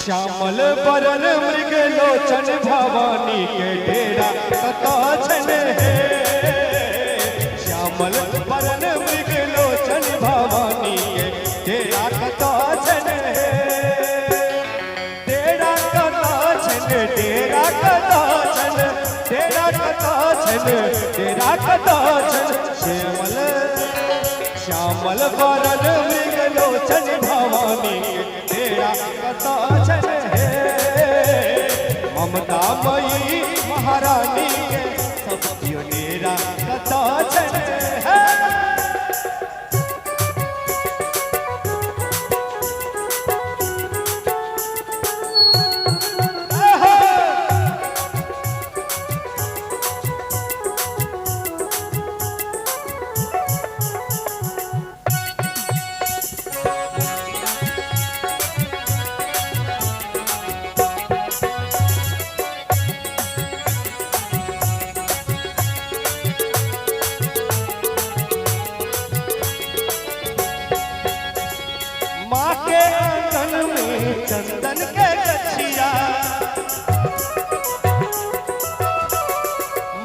श्यामल बरन मृग लोचन भवानी के डेरा कतऽ छनि हे। श्यामल बरन मृग लोचन भवानी के डेरा कतऽ छनि हे। डेरा कतऽ छनि, डेरा कतऽ छनि, डेरा कतऽ छनि, डेरा कतऽ छनि। श्यामल श्यामल बरन मृग लोचन भवानी के डेरा कतऽ छनि हे। ममता मयी महारानी के सब कियो डेरा कतऽ छनि हे। माँ के आंगन में चंदन के गछिया,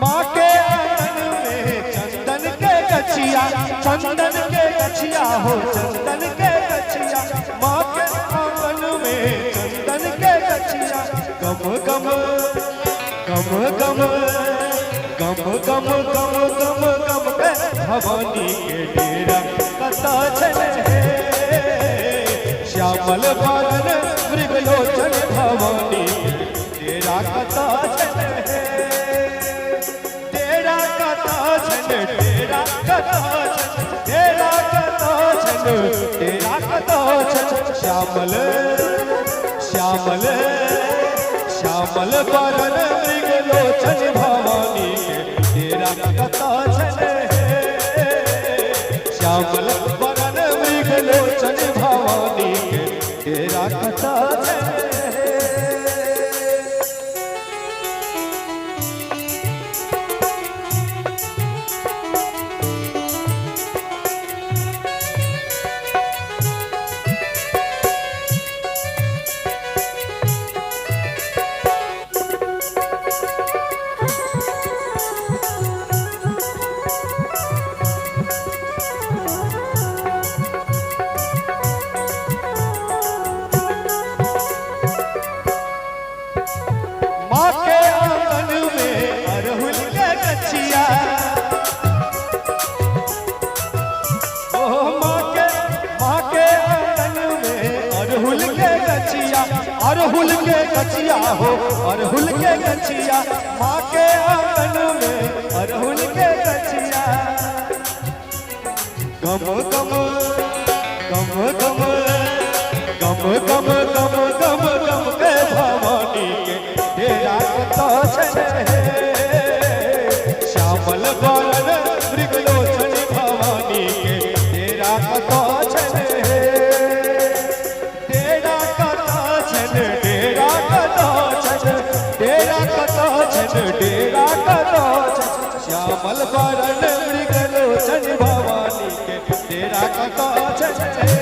माँ के आंगन में चंदन के गछिया, चंदन के गछिया हो चंदन के गछिया। माँ के आंगन में चंदन के गछिया, गम गम गम गम गम गम गम गम गम के भवानी के डेरा कतऽ छनि हे। श्यामल बरन मृगलोचन भवानी के डेरा कतऽ छनि हे। डेरा कतऽ छनि, डेरा कतऽ छनि, डेरा कतऽ छनि, डेरा कतऽ छनि। श्यामल श्यामल श्यामल बरन मृगलोचन भवानी के डेरा कतऽ छनि हे। श्यामल बरन मृगलोचन भवानी के डेरा कतऽ छनि हे। माँ के आंगन में अरहुल के गछिया, ओ माँ के आंगन में अरहुल के गछिया, अरहुल के गछिया हो अरहुल के गछिया। माँ के आंगन में अरहुल के गछिया, गम गम गम गम गम गम गम गम गम के भवानी के डेरा कतऽ छनि हे। श्यामल बरन मृगलोचन भवानी के डेरा कतऽ छनि हे। डेरा कतऽ छनि, डेरा कतऽ छनि, डेरा कतऽ छनि, डेरा कतऽ छनि। श्यामल बरन मृगलोचन भवानी के डेरा कतऽ छनि हे।